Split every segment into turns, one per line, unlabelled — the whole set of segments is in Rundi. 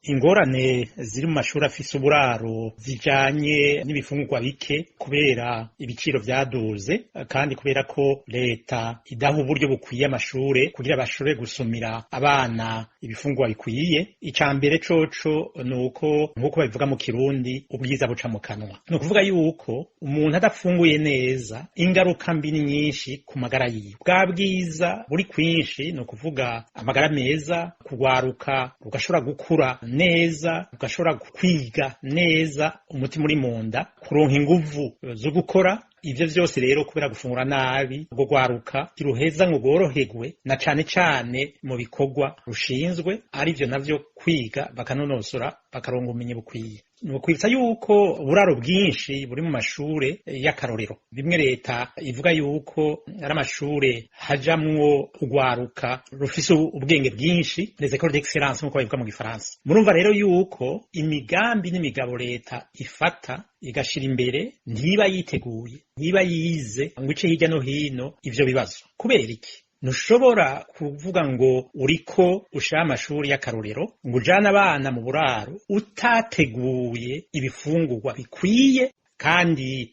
Ingorane ziri mu mashuri afise uburaro zijanye n'ibifungurwa bike kubera ibiciro vyaduze, kandi kubera ko leta idaha uburyo bukwiye amashure kugira bashobore gusumira abana ibifungurwa bikwiye. Ica mbere coco nuko, nkuko babivuga mu Kirundi, ubwiza buca mu kanwa. Ni ukuvuga yuko umuntu adafunguye neza, ingaruka mbi ni nyinshi ku magara yiwe. Bwa bwiza buri kwinshi, ni ukuvuga amagara meza, kugwaruka rugashobora gukura neza, ugashobora kwiga neza, umutima uri munda, kuronka inguvu zo gukora. Ivyo vyose rero, kubera gufungura nabi, ubwo rwaruka ntiruheza ngo rworoherwe, na cane cane mu bikorwa rushinzwe, arivyo navyo kwiga bakanonosora, bakaronka ubumenyi bukwiye. Ni ukwibutsa yuko uburaro bwinshi buri mu mashure y'akarorero, bimwe leta ivuga yuko ari amashure hajamwo urwaruka rufise ubwenge bwinshi, les écoles d'excellence nk'uko babivuga mu Gifaransa. Murumva rero yuko imigambi n'imigabo leta ifata igashira imbere ntiba yiteguye, ntiba yize ngo ice hirya no hino ivyo bibazo. Kubera iki? Ntushobora kuvuga ngo uriko ushira amashuri y'akarorero ngo ujane abana mu buraro utateguye ibifungurwa bikwiye. Kandi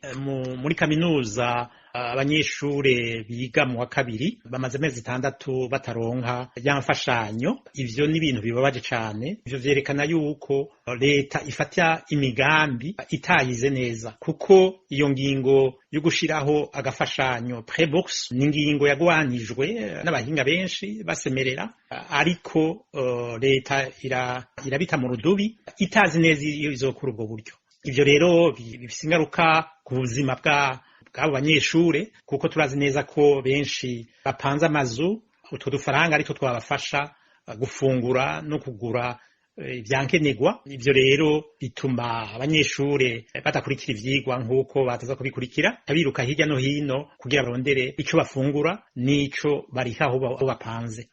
muri kaminuza abanyeshure biga mu wa kabiri bamaze amezi 6 bataronka ya mfashanyo. Ivyo ni ibintu bibabaje cane. Ivyo vyerekana yuko leta ifata imigambi itayize neza, kuko iyo ngingo yo gushiraho agafashanyo prêt-bourse ni ingingo yagwanijwe n'abahinga benshi basemerera, ariko leta irabita mu rudubi itazi neza iyo izokura ubwo buryo. Ivyo rero bifise ingaruka ku buzima bw'abo banyeshure, kuko turazi neza ko benshi bapanze amazu, utwo dufaranga ariko twabafasha gufungura no kugura ivyankenerwa. Ivyo rero bituma abanyeshure badakurikira ivyigwa nk'uko bataza kubikurikira, biruka hirya no hino kugira barondere ico bafungura n'ico bariha aho bapanze.